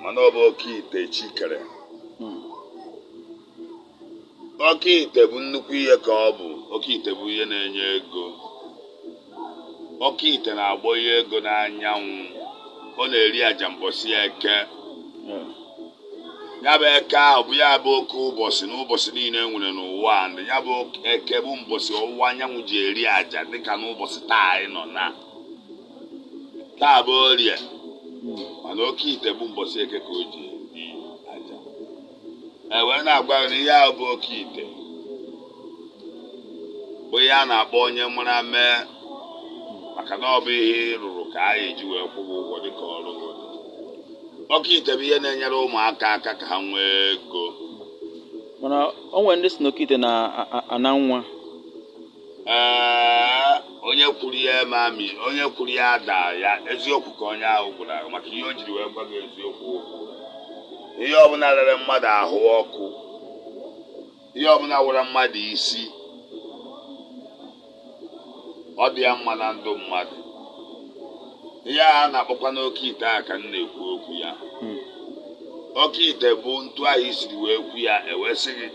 Mana ọ bụ oke ite chi kere. Oke ite bụ nnukwu ihe ka ọ bụ. Oke ite bụ ihe na-enye ego. Oke ite na-agbọ ihe ego n'anyanwụ. Ọ na-eri aja mbọsị eke. Ya bụ eke ahụ bụ ya bụ oke ụbọchị n'ụbọchị niile e nwere n'ụwa a. Ya bụ eke bụ mbọsị ọwụwa anyanwụ ji eri aja, dịka n'ụbọchị taa anyị nọ na taa bụ orie. Mana oke ite bụ mbọsị eke ka o ji eri aja. E wee na-agwa gị na ihe ahụ bụ oke ite bụ ihe a na-akpọ onye mara mee, maka na ọ bụ ihe ị rụrụ ka a eji wee kwụ gị ụgwọ dịka ọrụ gị dị. Oke ite bụ ihe na-enyere ụmụaka aka ka ha nwee ego. Mana o nwere ndị si na oke ite na-ana nwa. Ee, onye kwuru ya eme amị, onye kwuru ya ada ya eziokwu ka onye ahụ gwara, maka ihe o jiri wee gwa gị eziokwu. Ihe ọbụla rere mmadụ ahụ ọkụ, ihe ọbụla were mmadụ isi, ọ dị ya mma na ndụ mmadụ. Ihe a na-akpọkwa n'oke ite a ka m na-ekwu okwu ya. Oke ite bụ ntu ahụ isiri wee kwu ya, ewee sị gị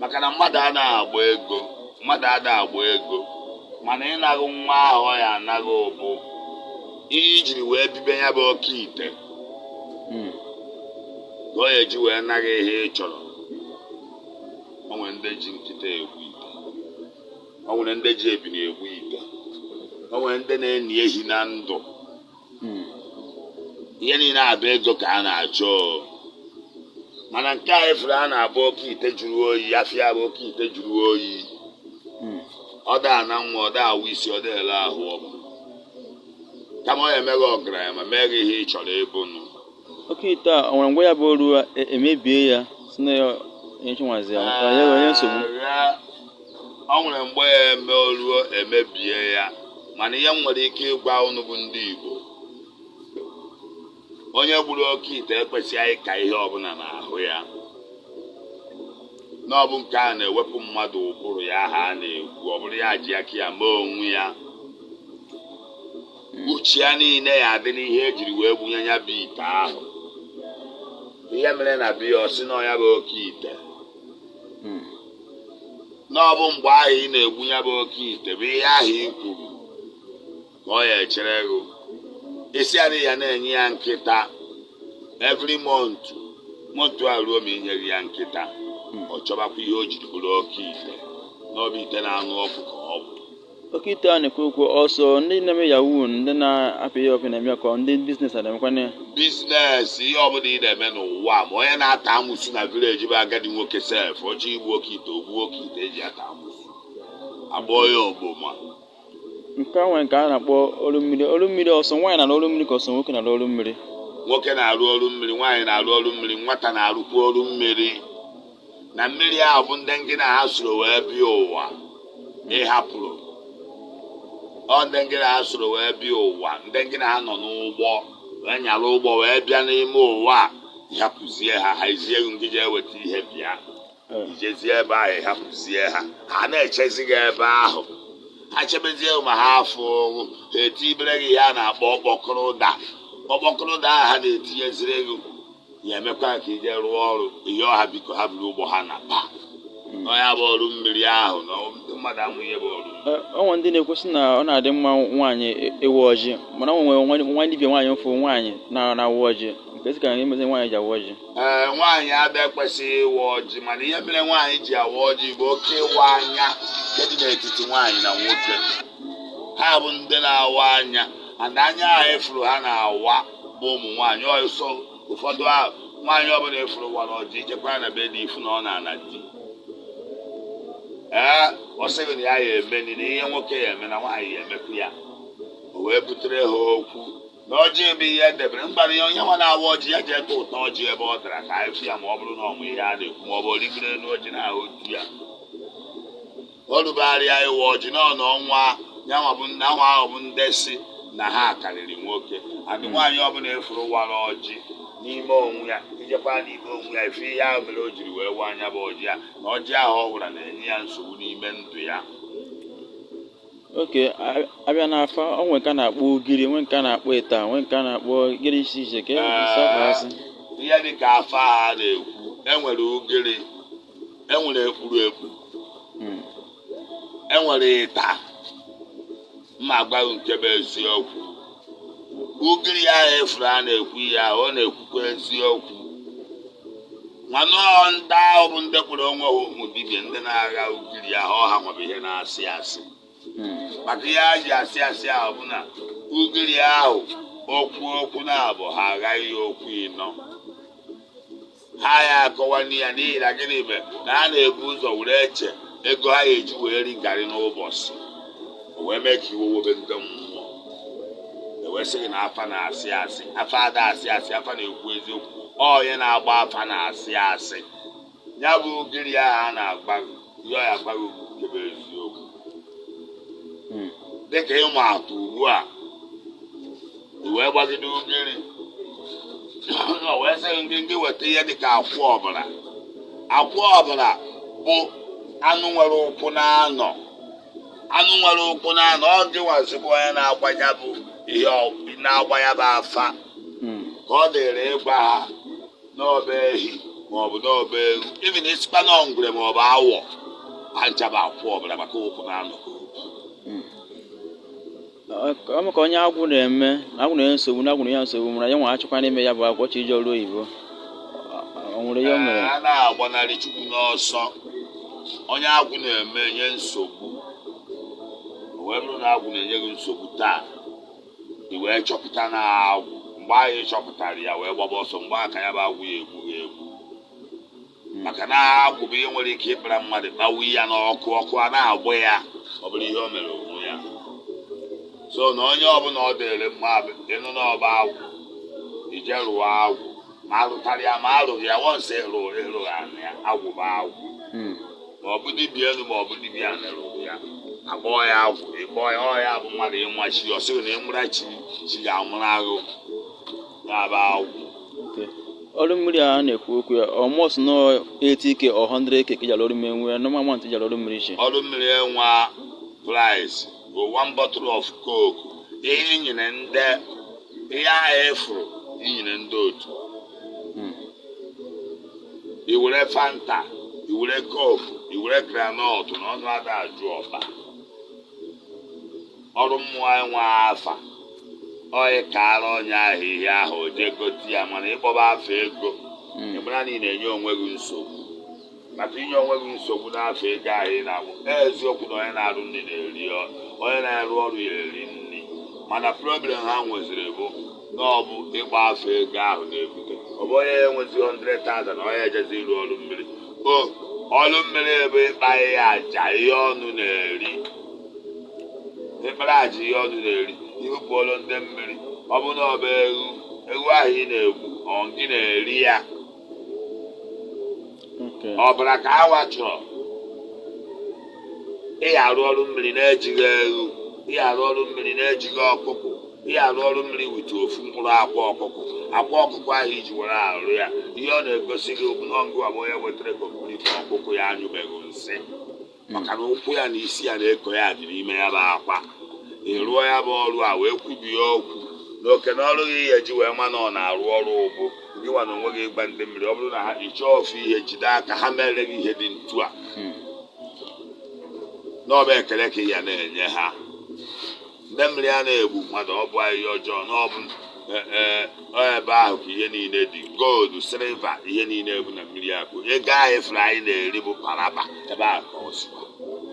maka na mmadụ anaghị agba ego, mmadụ anaghị agba ego, mana ịnaghị nwa ahụ ọ ya anaghị ụbụ ihe ijiri wee bibe ya bụ oke ite ka ọ ya eji wee naghị ihe ị chọrọ. O nwere ndị ji nkịta egbu ite, o nwere ndị ji ebini egbu ite, o nwere ndị na-eni ehi na ndụ. Ihe niile abụ ego ka a na-achọ. Mana nke a efere a na-akpọ oke ite jụrụ oyi, afịa bụ oke ite jụrụ oyi. Ọ daa na nwa, ọ daa awụ isi, ọ daa ele ahụ ọkụ, kama ọ ya emeghe ọgaranya ma mee gị ihe ị chọrọ ịbụnụ. Oke ite a, o nwere mgbe ya bụ oru emebie ya, si na ya onye chinwazi ya onye onye nsogbu? O nwere mgbe ya eme oruo emebie ya, mana ihe m nwere ike ịgwa unu bụ ndị Igbo, onye gburu oke ite ekwesịghị ka ihe ọbụla n'ahụ ya, na ọ bụ nke a na-ewepụ mmadụ ụbụrụ ya ha a na-ekwu, ọ bụrụ ya ji aka ya mee onwe ya. Uche ya niile ya adị n'ihe ejiri wee gbunye ya bụ ite ahụ. Ihe mere na biya, ọ sị na ọ ya bụ oke ite, na ọ bụ mgbe ahụ ị na-egbu ya bụ oke ite bụ ihe ahụ ị kwuru ka ọ ya echere gị. Isi adịghị ya na-enye ya nkịta every month, month a ruo ma inyeghị ya nkịta, ọ chọbakwa ihe o jiri bụrụ oke ite, na ọ bụ ite na-anụ ọkụ ka ọ bụ. Oke ite a na-ekwu okwu, ọsọ ndị na-eme yahoo, ndị na-apị ihe ọpị na-eme ya, ka ndị business na-emekwana ya? Business, ihe ọbụla ị na-eme n'ụwa, ma onye na-ata amụsụ na village bụ agadi nwoke sef, ọchọ igbu oke ite, ogbu oke ite eji ata amụsụ, agbọọ ya ogboma. Nke a nwere nke a na-akpọ ọrụ mmiri. Ọrụ mmiri, ọsọ nwaanyị na-arụ ọrụ mmiri ka ọsọ nwoke na-arụ ọrụ mmiri? Nwoke na-arụ ọrụ mmiri, nwaanyị na-arụ ọrụ mmiri, nwata na-arụkwa ọrụ mmiri. Na mmiri ahụ bụ ndị ngị na ha soro wee bịa ụwa ịhapụrụ ọ, ndị ngị na ha soro wee bịa ụwa, ndị ngị na ha nọ n'ụgbọ wee nyara ụgbọ wee bịa n'ime ụwa a, ịhapụzie ha, hazie gị jee weta ihe bịa. Ijezie ebe ahụ, ịhapụzie ha, ha na-echezi gị ebe ahụ. Ha chebezie ma ha afụ, ha etibere gị ihe a na-akpọ ọkpọkọrọ ụda. Ọkpọkọrọ ụda ahụ ha na-etinyeziri gị ya emekwa ka ije rụọ ọrụ ihe ọha. Biko, ha buru ụgbọ ha na pa onye bụ ọrụ mmiri ahụ na ndị mmadụ amụ ihe bụ ọrụ mmiri. O nwere ndị na-ekwesị na ọ na-adị mma nwaanyị ịwa ọjị, mana o nwere nwa dibịa nwaanyị mfụ nwaanyị na-awa ọjị nke sị ka emezi nwaanyị ji awa ọjị. Ee, nwaanyị ada ekwesịghị ịwa ọjị, mana ihe mere nwaanyị ji awa ọjị bụ oke ịwa anya nke dị n'etiti nwaanyị na nwoke. Ha bụ ndị na-awa anya, and anya ahụ efuru ha na-awa bụ ụmụ nwaanyị ọsọ. Ụfọdụ ahụ nwaanyị ọbụla efuru wara ọjị, ijekwa na be dị ifu na ọ na-ana di. Ee, ọ sịghị na ya ya eme na ihe nwoke ya eme na nwaanyị ya emekwu ya, o wee butere ha okwu na ọjị bụ ihe edebere mgbara ya. Onye nwa na-awa ọjị ya jee tụ ụtọ ọjị ebe ọ dara ka anyị fụ ya, ma ọ bụrụ na ọmụ ihe a na-ekwu, ma ọ bụ origoro elu ọjị na-ahụ otu ya o rubegharịa ịwa ọjị nọ n'ọnwa ya nwa bụ nna nwa ahụ bụ ndị si na ha karịrị nwoke. Adị nwaanyị ọbụla efuru wara ọjị n'ime onwe ya, ijekwa n'ime onwe ya ife ihe ahụ mere o jiri wee waa anya bụ ọjị ya, na ọjị ahụ ọ wụra na-enye ya nsogbu n'ime ndụ ya. Okay, abịa n'afa, o nwere nke a na-akpọ ugiri, nwee nke a na-akpọ ịta, nwee nke a na-akpọ gịnị iche iche ka e Ihe dị ka afa ha na-ekwu, enwere ugiri, enwere ekpuru ekpu, enwere ịta. Mma agwaghị nke bụ eziokwu. Ugiri ahụ efuru a na-ekwu ihe ahụ, ọ na-ekwukwa eziokwu. Mana ọ ndị ahụ bụ ndị kpọrọ onwe ha ụmụ dibịa, ndị na-agha ugiri ahụ, ọha nwebe ihe na-asị asị. Maka ihe a ji asị asị ahụ bụ na ugiri ahụ, okwu okwu na-abụ ha aghaghị okwu ịnọ ha ya akọwanye ya, n'ihi na gịnị mere na ha na-ebu ụzọ were eche ego ha ga-eji wee ri garị n'ụbọchị, o wee mee ka iwe wobe ndị mmụọ, ewee sị gị na afa na-asị asị. Afa ada asị asị, afa na-ekwu eziokwu. Onye na-agba afa na-asị asị. Ya bụ ugiri ahụ a na-agba gị, ihe ọ ya agba gị bụ nke bụ eziokwu. Dịka ịmụ atụ ugbu a, i wee gbagide ugiri, o wee sị gị gị weta ihe dịka akwụ ọbara. Akwụ ọbara bụ anụ nwere ụkwụ na-anọ, anụ nwere ụkwụ na-anọ. Ọ gị nwazikwa onye na-agba ya bụ ihe na-agba ya bụ afa ka ọ dịrị ịgwa ha n'ọba ehi maọbụ n'ọba ewu, even isikwa nọ ngwere maọbụ awọ, ha ncha bụ akwụ ọbara, maka ụkwụ na-anọ. Ọ maka onye agwụ na-eme na agwụ na-enye nsogbu, na agwụ na-enye nsogbu, mana ya nwa achọkwa n'ime ya bụ agwụ ọchị ije ọrụ oyibo. O nwere ihe o mere? A na-agbanarị Chukwu n'ọsọ. Onye agwụ na-eme nye nsogbu, o wee bụrụ na agwụ na-enye gị nsogbu taa, i wee chọpụta na agwụ, mgbe ahụ ị chọpụtara ya wee gbaba ọsọ, mgbe aka ya bụ agwụ ya egbu gị egbu. Maka na agwụ bụ ihe nwere ike ịkpara mmadụ kpawu ya n'ọkụ, ọkụ a na-agbụ ya, ọ bụrụ ihe o mere onwe ya. So na onye ọbụla ọ dịrị mma ịnụ n'ọba agwụ, ije rụọ agwụ, ma arụtara ya ma arụghị ya, once ịrụ anị ya, agwụ bụ agwụ. Ma ọ bụ dibịa elu ma ọ bụ dibịa anị rụrụ ya, akpọọ ya agwụ. Ịkpọọ ya, ọ ya bụ mmadụ ịmachi, ọ sịghị na ịmụra chi, chi ga-amụrụ agụ, ya bụ agwụ. Okay. Ọrụ mmiri a na-ekwu okwu ya, ọ must nọ 80K or 100K ka eji alụ ọrụ mmiri, nwee normal amount eji alụ ọrụ mmiri iche? Ọrụ mmiri enwa price bụ one bottle of coke. Ihe inyere ndị, ihe ahụ ịfụrụ inyere ndị otu, i were Fanta, i were Coke, i were groundnut na ọnụ ada ajụ ọba. Ọrụ mmụọ enwe afa, ọyị kaara onye ahụ ihe ahụ o jee gote ya, mana ịkpọba afa ego, ị mara na ị na-enye onwe gị nsogbu, maka inye onwe gị nsogbu n'afọ ego ahụ ị na-akwụ. Eziokwu na onye na-arụ nri na-eri, onye na-arụ ọrụ ya eri nri, mana problem ha nweziri bụ na ọ bụ ịgba afọ ego ahụ na-ebute. Ọ bụ onye enwezi 100,000 na onye ejezi ịrụ ọrụ mmiri. O ọrụ mmiri bụ ịkpa ihe aja, ihe ọnụ na-eri, ịkpara aja ihe ọnụ na-eri, ibupụ ọrụ ndị mmiri. Ọ bụ na ọ bụ ewu, ewu ahụ ị na-egbu, ọ gị na-eri ya. Ọbara ka awa chọrọ. Ị arụ ọrụ mmiri na-ejighị ewu, ị arụ ọrụ mmiri na-ejighị ọkụkọ, ị arụ ọrụ mmiri with ofu mkpụrụ akwa ọkụkọ. Akwa ọkụkọ ahụ iji were arụ ya, ihe ọ na-egosi gị bụ na ọngụ bụ onye wetara complete ọkụkọ ya anyụbeghị nsị, maka na ụkwụ ya na isi ya na-eko ya dị n'ime ya bụ akwa. Ị rụọ ya bụ ọrụ a wee kwubie okwu na oke na ọrụ gị, ihe ji wee ma na ọ na-arụ ọrụ ụbụ gị nwa na onwe gị. Ịgba ndị mmiri, ọ bụrụ na ha ịchọọ ofu ihe, jide aka ha mere gị ihe dị ntu a, n'ọba ekele ka ị ya na-enye ha. Ndị mmiri a na-egbu mmadụ, ọ bụ ahịhịa ọjọọ na ọ bụ ọ ebe ahụ ka ihe niile dị, gold, silver, ihe niile bụ na mmiri akụ. Ego ahụ efere anyị na-eri bụ paraba, ebe ahụ ka ọ sikwa.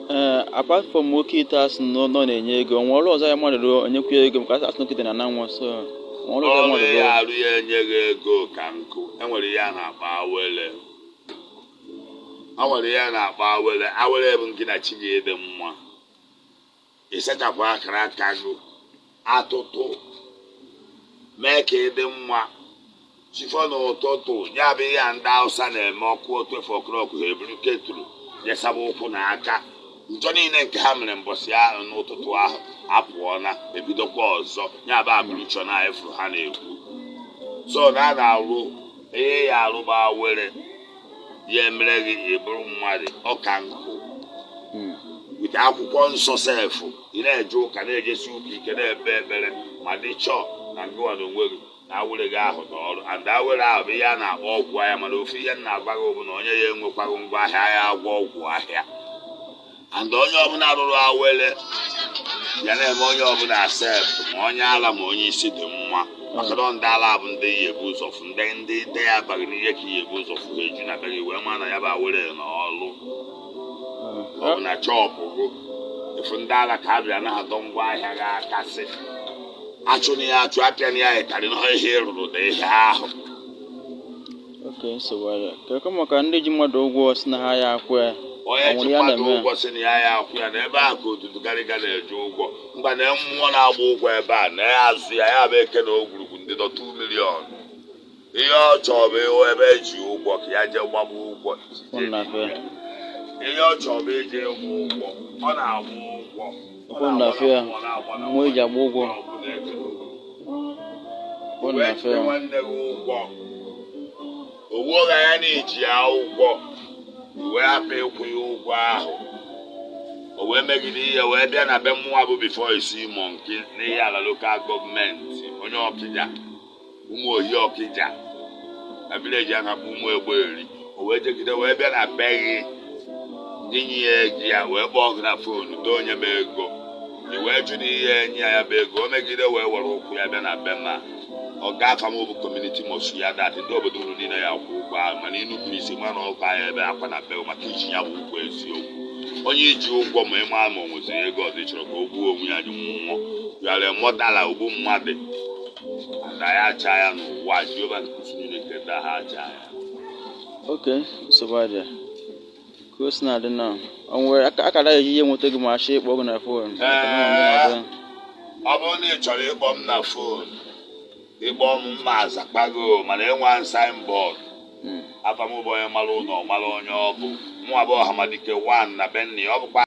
Ee, apart from oke ite asị na ọ na-enye ego, nwe ọrụ ọzọ ya mmadụ rụọ onyekwu ego? Maka asị na oke ite na ana nwa, so nwe ọrụ ọzọ ya ọrụ mmadụ ya rụọ? Arụ ya enye gị ego ka nkụ. Enwere ihe a na-akpọ awele, o nwere ihe a na-akpọ awele. Awele bụ gị na chi gị dị mma, ịsachapụ akara aka gị atụtụ, mee ka ị dị mma chifọ n'ụtụtụ. Ya bụ ihe a ndị Hausa na-eme, ọkụ 12 o'clock ha eburu kettle jesaba ụkwụ na aka. Njọ niile nke ha mere mbọsị ahụ n'ụtụtụ ahụ apụọna, ebidokwa ọzọ. Ya bụ abụrụchọ na efuru ha na-ekwu. So na a na-arụ ihe ya arụ bụ awere, ya emere gị ịbụrụ mmadụ ọka nkụ. Wite akwụkwọ nsọ sef, ị na-eje ụka, na-ejesi ụka ike, na-ekpe ekpere, ma dị chọọ na ngịwa na onwe gị na awere gị ahụ n'ọrụ. And awere ahụ bụ ihe a na-akpọ ọgwụ ahịa. Mana ofu ihe m na-agwa gị bụ na onye ya enwekwaghị ngwa ahịa ya agwọ ọgwụ ahịa. And onye ọbụla rụrụ awere ya na-eme onye ọbụla accept, ma onye ala ma onye isi dị mma, maka na ndị ala bụ ndị yi ebu ụzọ fụ ndị de ya abaghị n'ihe ka iyi ebu ụzọ fụ ha eju na be gị wee ma na ya bụ awere na ọlụ. Ọ bụ na shop gụ efu ndị ala ka abịa na-adọ ngwa ahịa gị akasị, achụna ya achụ, apịa na ya ịtarị na ihe ị rụrụ na ihe ahụ. Oke nsogbu adị. Kedu maka ndị ji mmadụ ụgwọ si na ha ya akwụ ya? Onye Ọ ji nwere ya mmadụ na-eme? ụgwọ sị na ya ya akwụ ya, na ebe ahụ ka otutu garịga na-eje ụgwọ. Ngwa, na mmụọ na-agba ụgwọ ebe a na ya azụ ya, ya bụ eke na ogwurugwu ndị dọ 2 million. Ihe ọ chọrọ bụ ịhụ ebe eji ụgwọ ka ya jee gbagba ụgwọ. Ụnụ na-afịa. Ihe ọ chọrọ bụ ije ịgba ụgwọ. Ọ na-agba ụgwọ. Ọ Ụnụ na-afịa. na-agba na agba na Mmụọ eji agba ụgwọ. ọ bụ na eke na ogwurugwu. Ụnụ Wee na-afịa. jide nwanne gị ụgwọ, owuo gị anya na iji ya ụgwọ, wee hapụ ịkwụ ya ụgwọ ahụ, o wee megide ihe wee bịa na be mmụọ bụ before isi monkey n'ihe ala local government, onye Ọkịja, ụmụ ohi Ọkịja na village a na-akpọ ụmụ Egberi. O wee jegide wee bịa na be gị, dinye ya ego ya, wee kpọọ gị na phone, doo onye m ego, i wee jụ na ihe enye ya bụ ego. O megide wee were ụkwụ ya bịa na be ma ọ gaa m bụ community must ya dat ndị obodo unu niile ya akwụ ụgwọ ahụ. Mana ịnụpụ isi ma na ọkụ ahụ ebe akwa na be maka iji ya bụ ụgwọ. Eziokwu, onye iji ụgwọ ma ịma ma o nweziri ego ọzọ ị chọrọ ka o gbuo onwe ya ji nwụọ yara mọdala ogbu mmadụ na ya acha ya n'ụwa. Jehova nkuzi niile nke ndị ha acha ya. Oke nsogbu adị. Ka o si na-adị na o nwere akara eji ihe nweta gị ma achọ ịkpọ gị na phone? Ọ bụrụ na ị chọrọ ịkpọ m na phone, ịkpọ m, mma azakpago, mana enwe signboard. Afa m bụ onye mara ụlọ mara onye ọ bụ mụ abụọ Hamadike 1 na Benue. Ọ bụkwa